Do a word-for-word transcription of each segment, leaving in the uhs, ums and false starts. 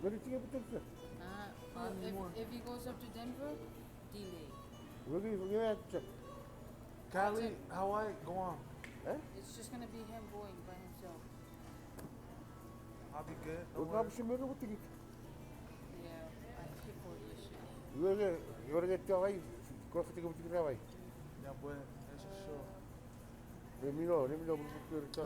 Ngeni chike puter. Ah, well, if, if he goes up to Denver, delay. We're gonna, we're gonna have to check. Cali, Hawaii, Guam. Eh? It's just gonna be him going by himself. I'll be good. Don't worry. We're gonna have to make a ticket. Yeah, I paid for it yesterday. We're gonna, we're gonna tell him, go for the ticket, Hawaii. Yeah, boy, that's for sure. Let me know, let me know.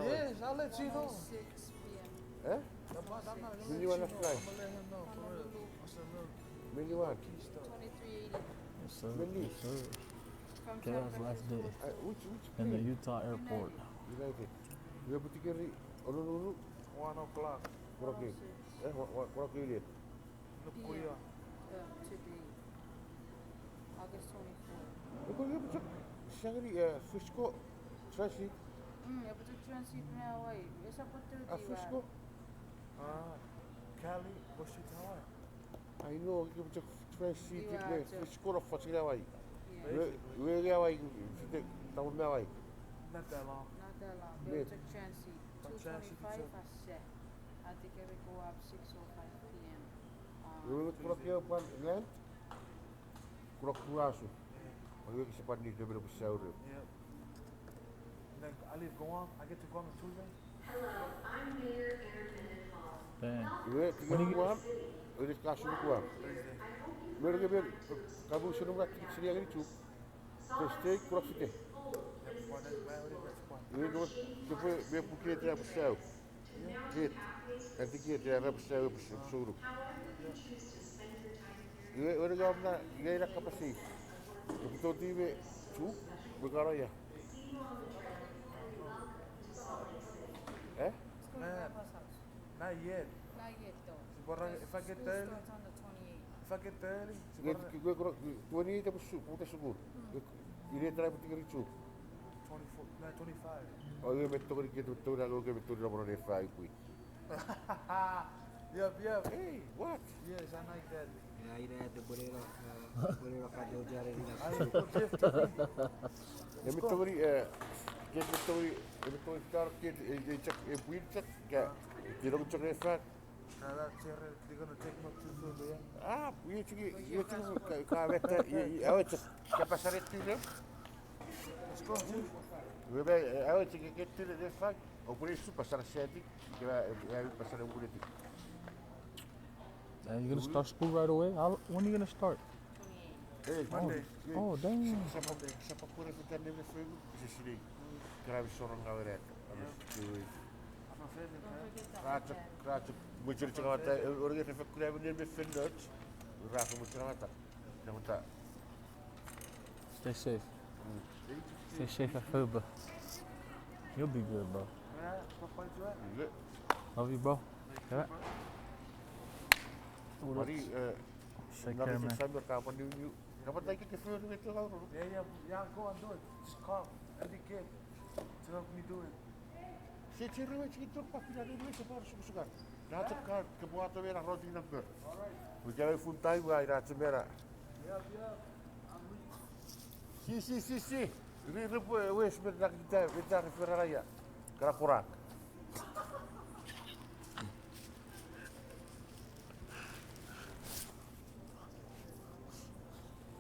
Yes, I'll let you know. Six p m. Eh? Let me know. Let me know. I'm gonna let him know, for real. What's the look? Many one? Keystone. Twenty-three eighty. Yes, sir. Many? Yes, sir. From San Francisco. Chaos last day. Uh, which, which plane? In the Utah airport. United. Iwe putikeri Honolulu? One o'clock. One o'clock. Eh, one, one, one o'clock. North Korea. Yeah, today. August twenty-fourth. Epwe, epwe chok sangeni, eh, Frisco transit. Mm, epwe chok transit me Hawaii. Esa pwetoti. Ah, Frisco? Ah, Cali, Frisco, Hawaii. I know, epwe chok transit me Frisco no fos ngeni Hawaii. Yeah. Basically. Iwe, iwe Hawaii, fite, tamu me Hawaii. Not that long. Not that long. Epwe chok transit. Two twenty-five, I said. I think it would go up six oh five p m. Iwe, kuna kio pwan land? Kuna kuasu. Iwe kese pwan ni temene pwe sauri. Yep. Then I leave Guam. I get to Guam on Tuesday. Hello, I'm Mayor Aaron Mendenhall. Dang. Iwe, tingin Guam. Iwe, kasu Guam. Thursday. Iwe, kamu senu rat tikit seni angeni Chuuk. Thursday, kuna fite. Yep, one day, my only best one. Iwe, kepwe, me pukete pwe sau. Ket, ati ket, era pwe sau, pwe sau. Iwe, ori gam na, iwe ina kapas eis. Epwe toti me Chuuk, me kano ia. Eh? Not yet. Not yet, though. If I get early, if I get early, twenty-eight epwe su-, puta sukun. Ina ena epwe tingeni Chuuk. Twenty-four, no, twenty-five. O, iwe me tongeni ket, me tongeni angoke, me tongeni namoro ne fai pwi. Yep, yep. Hey, what? Yes, I like that. Ina, ina, ete pweneno, eh, pweneno kato jare ina. Ai, ko gift. Emi tongeni, eh, ket me tongeni, emi tongeni karo ket, eh, eh, chok, eh, pwin chok, ka, tino chok ne fai. Kala chere, they're gonna take my two food, yeah? Ah, iwe chok, iwe chok, ka, ka meta, i, i, awe chok, ka pasare tinem. Let's go, dude. Iwe me, eh, awe chok, ke tinem ne fai. Oupwe ne su pasare seti. Kira, eh, eh, pasare ukuleti. Are you gonna start school right away? How, when are you gonna start? Twenty-eight. Eh, Monday. Oh, dang. Sapa, sapa kure fita neme fenu, se sinei. Kira mi sorong ngawe rat. Ames tui. Don't forget the iPad. Kracha, kracha. Muchur changa ta, ori ke fek kure neme fenu. Rafa muchur changa ta. Changa ta. Stay safe. Stay safe at Fuba. You'll be good, bro. Love you, bro. Yeah. Take care, man. Yeah, yeah, yeah, go and do it. Just call every kid to help me do it. Se chiru e chikitur pa pina ne se por sukusukan. Nato ka kebuato me na roti number. All right. We can full time wa ina chimera. Yep, yep. Si, si, si, si. Ri, ri, pwe, wes, me na kita, me ta ri feraraia. Kara korak.